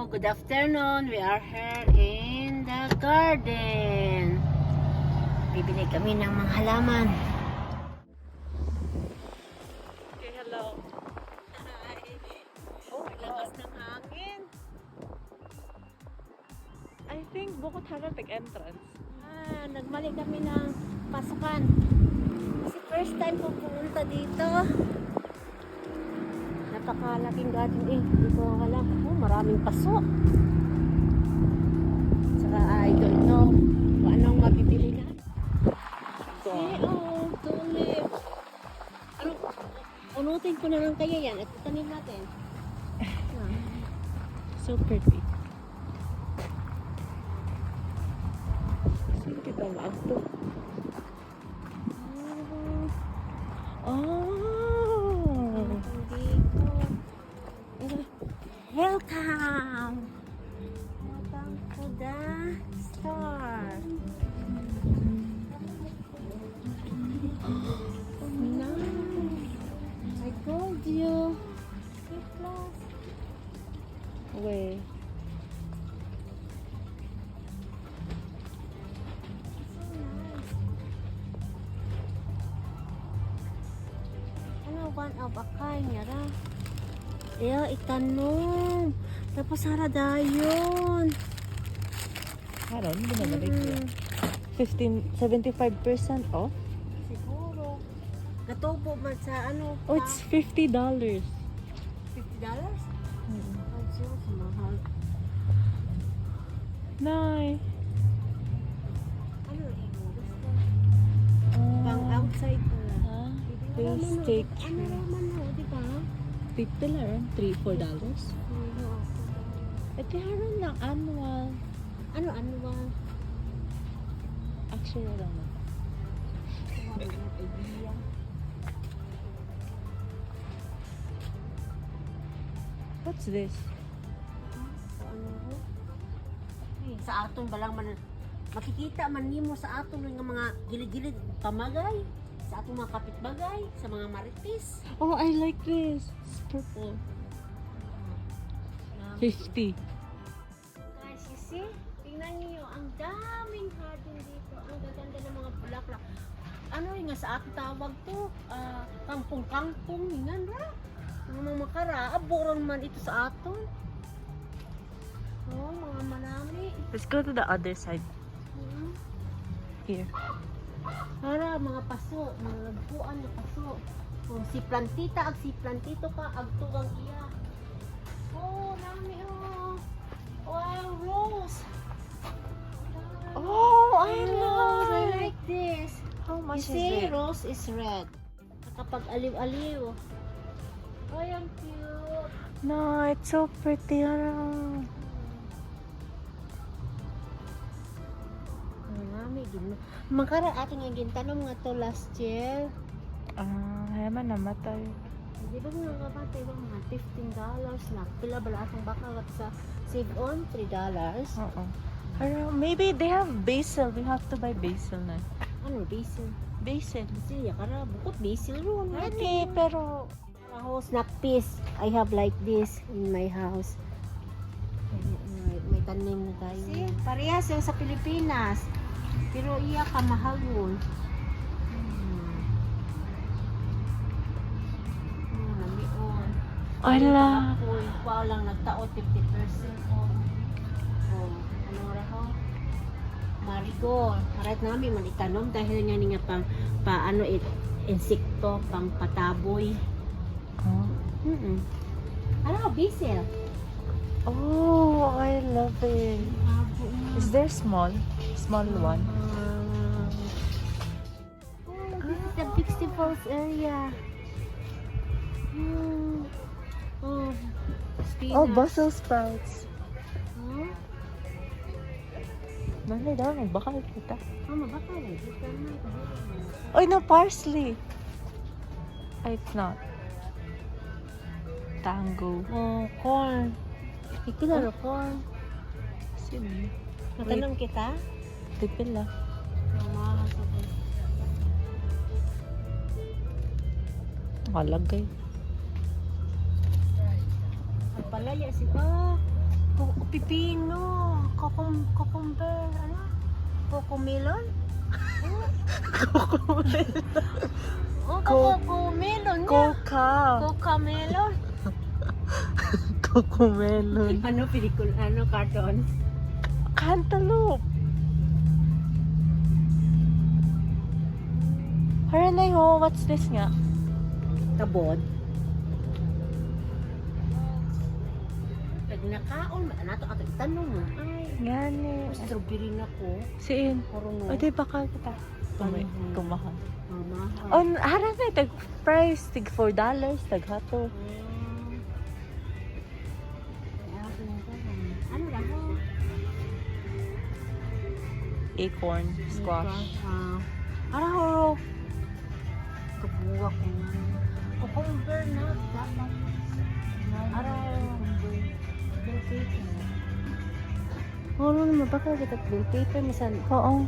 Good afternoon. We are here in the garden. Bibili kami ng mga halaman. Okay, hello. Oh, lakas ng hangin. I think bukod hanap entrance. Ah, nagmali kami ng pasukan. Kasi first time ko pumunta dito. Napakalaking garden eh. Hindi ko alam. Oh, maraming paso. Saka I don't know kung anong mabibili na. See, oh, tulip. Ano, punutin ko na lang kaya yan at itanim natin. Ah. So pretty. Saan kita maagto? Oh! Dito. Welcome! Welcome to the store. Nice. I told you. A plus. Wait. So nice. Ano, one of a kind, yara. Iya, itanom. Tapos hara dayon. Karon, binabalik yun. 15, 75% off? Siguro. Natubo man sa ano. Oh, it's $50. $50? Ay, Diyos, mahal. Nay. Ano imo gusto? Pang outside pala. Ah, Ano will raman, take oh, ano raman no, di ba? 50 lang, 3, 4 dollars. Ito haron lang, annual. Ano, ano ba? Actually, lang na. Wala akong idea. What's this? Ano ho? Eh, sa aton ba lang man makikita man nimo sa aton nga mga gilid-gilid pamagay, sa atong mga kapitbagay, sa mga marites. Oh, I like this. It's purple. 50. Guys, you see? Tingnan niyo, ang daming garden dito. Ang gaganda ng mga bulaklak. Ano yung nga sa ating tawag to? Ah, kangkong-kangkong, ingan ra. Mga makara, aburon man ito sa aton. Oh, mga manami. Let's go to the other side. Here. Para mga paso, mga lagpuan na paso. Oh, si plantita ag si plantito ka ag tugang iya. Oh, nami oh. Wow, rose. Oh, I Rose, I love like this. How You much see, is it? rose is red. Nakapag-aliw-aliw. Ay, ang cute. No, it's so pretty. Ano? Ang nami, gin. Makara ating ang gintanom nga to last year. Ah, kaya man namatay. Di ba mga kapatay ba mga $15 na? Pila ba atong bakal at sa save on $3? Oo. Pero maybe they have basil. We have to buy basil na. Ano basil? Basil. Basil ya kara bukot basil ron. Hindi, pero Ako snap peas. I have like this in my house. May tanim na tayo. See, parehas yan sa Pilipinas. Pero iya ka mahal yun. Oh, namion. Ala. Kapoy, wow lang nagtao 50% off. Oh, ano ra ho? Marigold. Marat namin man itanom dahil nga niya pang paano it insekto pang pataboy. Oh. Ano, basil? Oh, I love it. Habo nga. Is there small? Small one? Oh, this is the vegetables area. Oh, spinach. Oh, Brussels sprouts. Huh? Nanay daw, magbakal kita. Oh, mabakal eh. Kita na. Oh, no, parsley. Ay, it's not. Tango. Oh, corn. Ito na corn. Sino? Matanong kita? Tipil lang. Mamahal sa Nakalagay. Ang palaya si ah, Pipino. Cucumber. Ano? Cocomelon? Oh, cocomelon nga. Coca. Cocamelon. Cocomelon. Ano, pelikula? Ano, cartoon? Cantaloupe. Haranay ho, what's this nga? Tabod. Pag nakaon, nato ato itanong mo. Ay, Ngani. strawberry na ko. Siin. Karon O di baka kita. Mhm. Tumahal. Mama. On, haranay, tag price, tig $4, tag hato. Ano lang ho? Acorn, squash. Ah, ara ho. Kabuwa ko nga. Cucumber na. Dapat. Ara. Bell pepper. Horo naman baka kita bell pepper masan. Oo.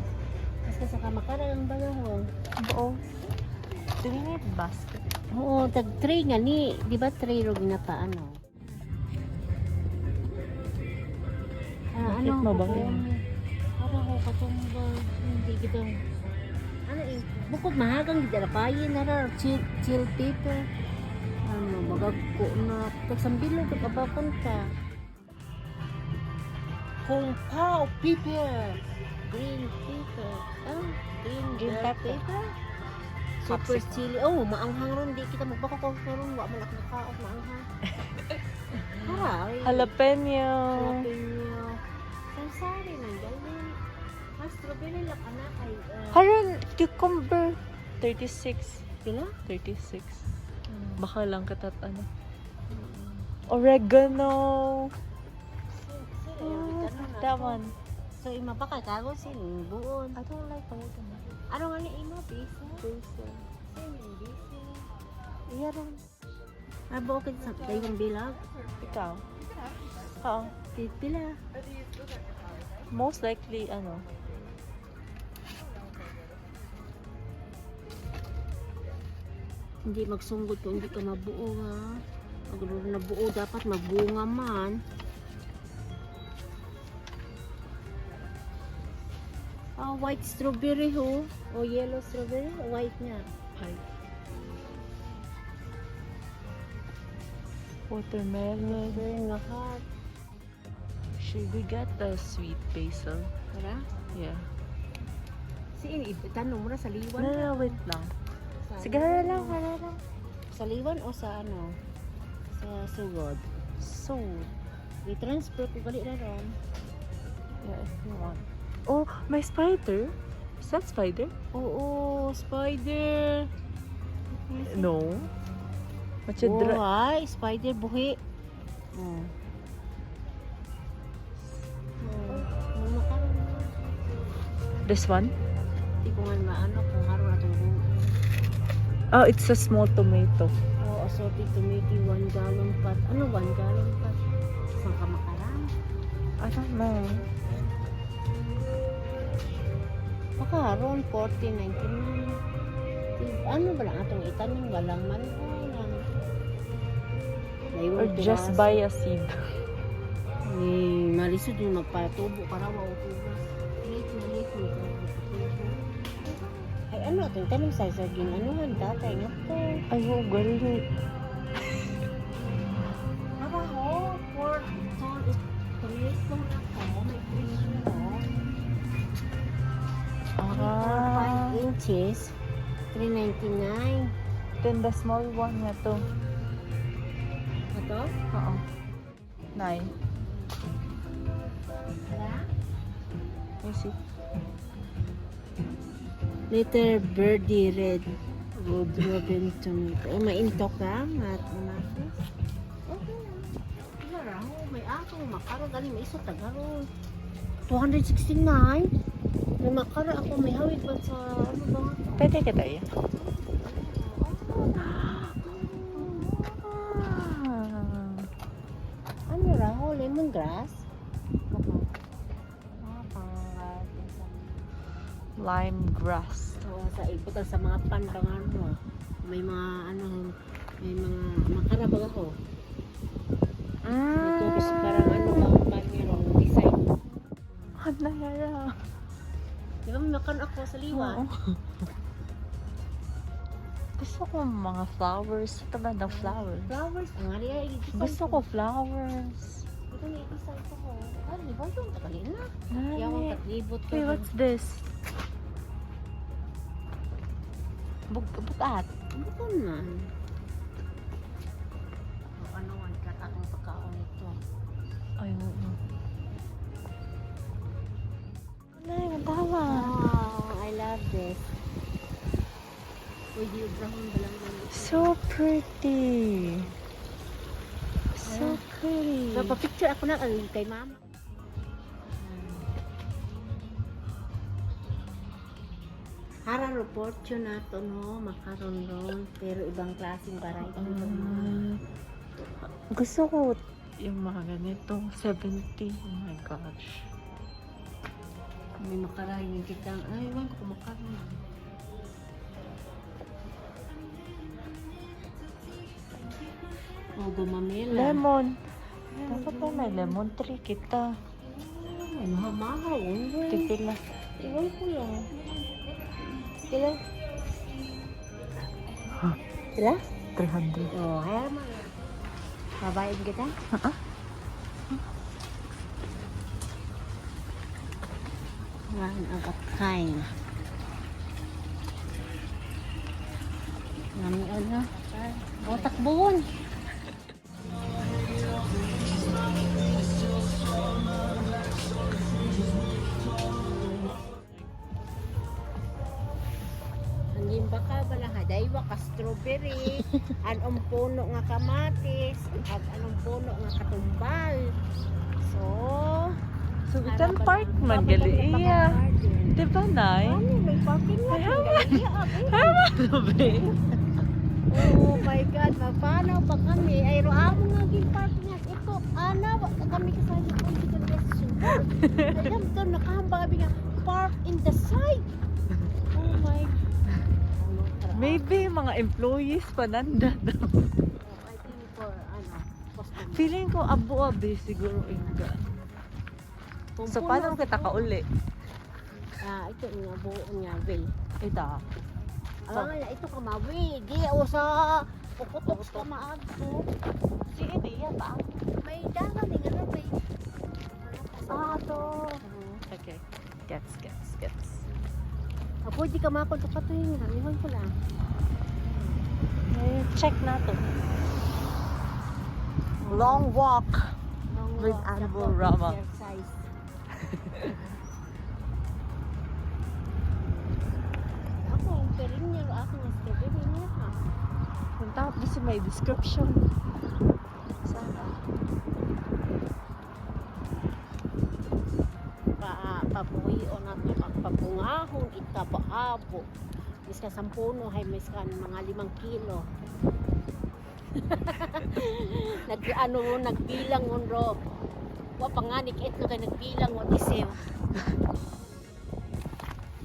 Mas ka sa kamakara ang baga ho. Oo. Do we need basket? Oo, tag tray nga ni, di ba tray rog na pa ano? Ah, Bakit ano mabango? Para ko katumba, hindi kita. Ano eh, bukod mahagang gid arapayin na ra chill, chill paper. Ano, magagko na tag sambilo ka kabakon ka. Kung pao pepper, green pepper, ah, green, Green bell pepper. pepper. Super Capsicum. chili. Oh, maanghang ron. Di kita magbako ko ron. Wa man ako nakaot maanghang. Ay. Jalapeno. Jalapeno. Sansari man galing. Ah, strawberry lang anak ay. Haron, cucumber. 36. Pila? 36. Baka lang katat ano. Oregano. Oh, That one. So ima pa kay kago sin buon. I don't like oregano. Ano nga ni ima basil? Basil. Sin basil. Iya ron. Ay bukid sa dayong bilag. Ikaw. Oo. Pila. Most likely, ano. Hindi magsunggod kung hindi ka mabuo ha. Pag nabuo dapat magbunga man. Ah, white strawberry ho. O yellow strawberry, white nga. Pie. Watermelon. Strawberry nga heart. Should we get the sweet basil? Tara. Yeah. Si ini tanong mo na sa liwan. No, no, wait lang. Sa Sige, hara lang, hara lang. Sa liwan o sa ano? Sa sugod. So, I-transfer ko gali na ron. yeah, if you want. Oh, may spider? Is that spider? Oo, spider. No. Oh, Machadra. ay, spider buhi. Oh. Oh, makaroon na. This one? Hindi ko nga maano kung karoon atong buo. Oh, it's a small tomato. Oh, assorted tomato, 1 gallon pot. Ano, 1 gallon pot? Isang kamakaran. I don't know. Baka ron, 14.99. Ano ba lang atong itanim? Walang man. Walang. Or just buy a seed. Eh, malisod yung magpatubo para mautubo. Late na late mo ka. Ay ano atong tanim sa saging anuhan tatay nga to. Ay, oh, galing. Aba ho, for tall is tomato na ko, may presyo. Ah. 5 inches, 3.99. Then the small one nga to. Ito? Oo. 9. Wala? Let me see. Little birdie red road robin tomato. Ay, maintok ka, mat matis. Okay lang. Wala raw, may atong makaro galing may isot tagaron. 269. May makaro ako may hawid ba sa ano ba nga to? Pwede ka tayo. Ano raw, lemongrass? Baka. Ah, pang Lime grass. Oo, sa ibutan sa mga pan bang ano. May mga ano, may mga makarabag ako. Ah. Tapos parang ano ba ang pan meron. Nayara. Di ba may makan ako sa liwa? Oo. Gusto ko mga flowers. Ito ba ng flowers? Flowers. Ang nga niya, Gusto ko flowers. Ito na itisay ko. Ay, di ba yung tagalin na? Yawang Nani. taglibot ko. Wait, what's this? Bukat. Ano ko na? O, ano, ang kat akong pagkaon ito. Ay, oo. Nay, matawa. Wow, I love this. Uy, di brown ba lang naman. So pretty. So pretty. So, pa-picture ako na ang kay mama. Hara ro fortunato no, makaron ron, pero ibang klaseng variety ito, mga. Ah, gusto ko yung mga ganito. 70. Oh my gosh. May makarahin kita. Ay, ewan ko kung makaroon. Oh, gumamela. Lemon. Dapat ba may lemon tree kita? Ay, mahal-mahal. Tigpila. Ewan ko lang. Pila? Pila? 300. Oh, hayaan mo. Babayin kita? Ah? One of a kind. Nami ano? O, takbuon. Ang gimba ka bala hadaywa ka strawberry, anong puno nga kamatis, at anong puno nga katumbal. So, So, we can park man gali iya. Diba, Nay? Ano, may parking lot. Ay, Gali iya. Ano ba? Oh my God, mapanaw pa kami. Ay, ro amo nga ging parking lot. Ito, ana, wa kami kasali ko hindi kami sa subo. Alam to, nakahamba kami nga, park in the side. Oh my. Ano, tara. Maybe mga employees pa nanda. Oh, I think for, ano, customer. Feeling ko abo-abi siguro inga. So, paano kita kauli? Ah, ito nga, buo nga, way. Ito. Ah, ito ka mawi. Di, o sa pukutok ka maagto. Si Ideya pa. May dagan, eh, ano, may... Ano, Ah, to. Okay. Gets, gets, gets. Ako, di ka makunto ka to yung ramihan ko lang. Eh, check na to. Long walk. Long With walk, Animal tsaka Rama. exercise. Ako, pero niya, ako nga strawberry niya ha. Punta ko sa may description. Sana. Pa, pabuhi o nato ang pabungahon ita paabo. Miska sampuno hay miska mga 5 kilo. Nag ano nagbilang on ro. Wa pa nga ni etno kay nagbilang on isew.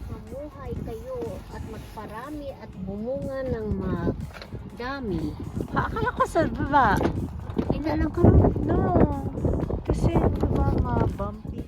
Mamuhay kayo at magparami at bumunga ng madami. Ha, akala ko sa baba. Ay na lang karon. No. Kasi, di ba, mga bumpy.